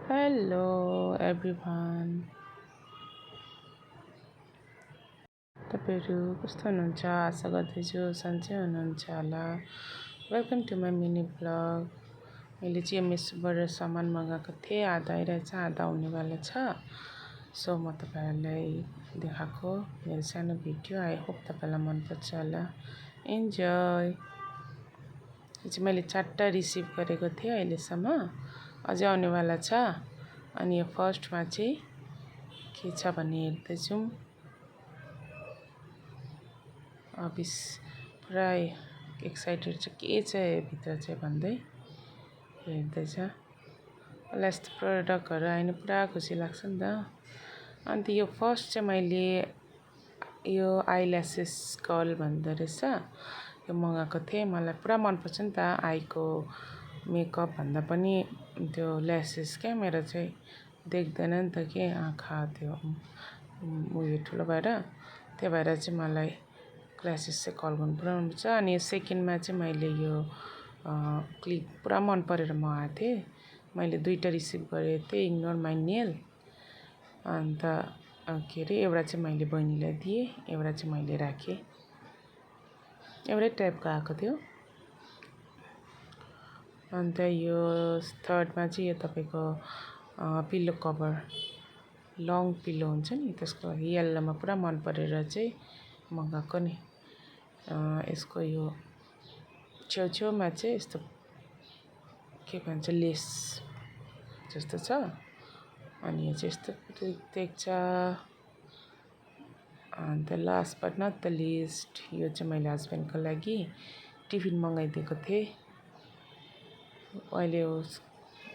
Hello everyone. तपाईहरु कस्तो हुनुहुन्छ? आशा गर्दैछु सन्चै हुनुहुन्छ होला। Welcome to my mini blog. मैले चाहिँ मेसोबाट सामान मगाएको थिएँ, आधा आइरहेछ आधा आउनेवाला छ। सो म तपाईहरुलाई देखाएको मेरो सानो भिडियो। आई होप तपाईलाई मन पर्छ होला। इन्जॉय। यो चाहिँ मैले 4टा रिसिभ गरेको थिएँ अहिलेसम्म, अझै आउनेवाला छ। अनि यो फर्स्टमा चाहिँ के छ भन्ने हेर्दै छौं। अबिस पुरा एक्साइटेड छ के छ भित्र चाहिँ भन्दै हेर्दै छ। मलाई यस्तो प्रोडक्टहरु आइन पुरा खुसी लाग्छ नि त। अन्त यो फर्स्ट चाहिँ मैले यो आइल्यासेस कर्ल भन्दो रहेछ, यो मगाएको थिएँ। मलाई पुरा मन पर्छ नि त आईको मेकअप भन्दा पनि त्यो ल्यासेस क्या। मेरो चाहिँ देख्दैन नि त के आँखा त्यो उयो ठुलो भएर, त्यही भएर चाहिँ मलाई ल्यासेस चाहिँ कर्ल गर्नु पुरा मन पर्छ। अनि यो सेकेन्डमा चाहिँ मैले यो क्लिप पुरा मन परेर मगाएको थिएँ। मैले 2टा रिसिभ गरेको थिएँ, इग्नोर माई नेल। अन्त के अरे एउटा चाहिँ मैले बहिनीलाई दिएँ, एउटा चाहिँ मैले राखेँ। एउटै टाइपको आएको थियो। अन्त यो थर्डमा चाहिँ यो तपाईको पिल्लो कभर, लङ पिल्लो हुन्छ नि त्यसको लागि येल्लोमा पुरा मन परेर चाहिँ मगाएको नि। यसको यो छेउछेउमा चाहिँ यस्तो के भन्छ लेस जस्तो छ। अनि यो चाहिँ यस्तो देख्छ। अन्त last but not the least, यो चाहिँ मैले हस्बेन्डको लागि टिफिन मगाइदिएको थिएँ। अहिले उस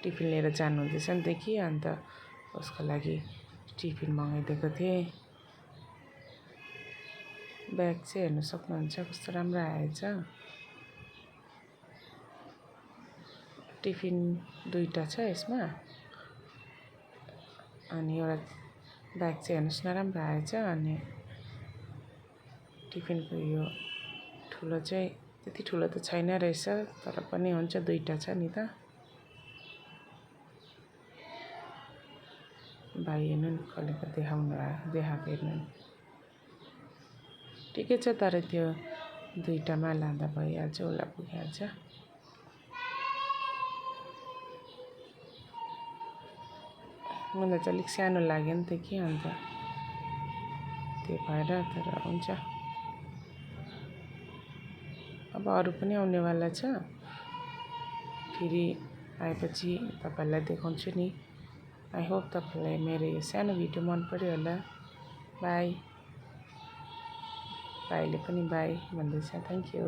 टिफिन लिएर जानुहुँदैछ नि त कि, अन्त उसको लागि टिफिन मगाइदिएको थिएँ। ब्याग चाहिँ हेर्न सक्नुहुन्छ कस्तो राम्रो आएछ। टिफिन 2टा छ यसमा। अनि एउटा ब्याग चाहिँ हेर्नुस् न राम्रो आएछ। अनि टिफिनको यो ठुलो चाहिँ त्यति ठुलो त छैन रहेछ, तर पनि हुन्छ 2टा छ नि त। भाइ हेर्नु नि कसले देखाएको हेर्नु नि। ठिकै छ, तर त्यो 2टामा लाँदा भइहाल्छ, उसलाई पुगिहाल्छ। मलाई चाहिँ अलिक सानो लाग्यो नि त कि, अन्त त्यो भएर, तर हुन्छ। अब अरू पनि आउनेवाला छ, फेरि आएपछि तपाईहरुलाई देखाउँछु नि। आई होप तपाईलाई मेरो यो सानो भिडियो मन पर्यो होला। बाई। भाइले पनि बाई भन्दैछ। Thank you.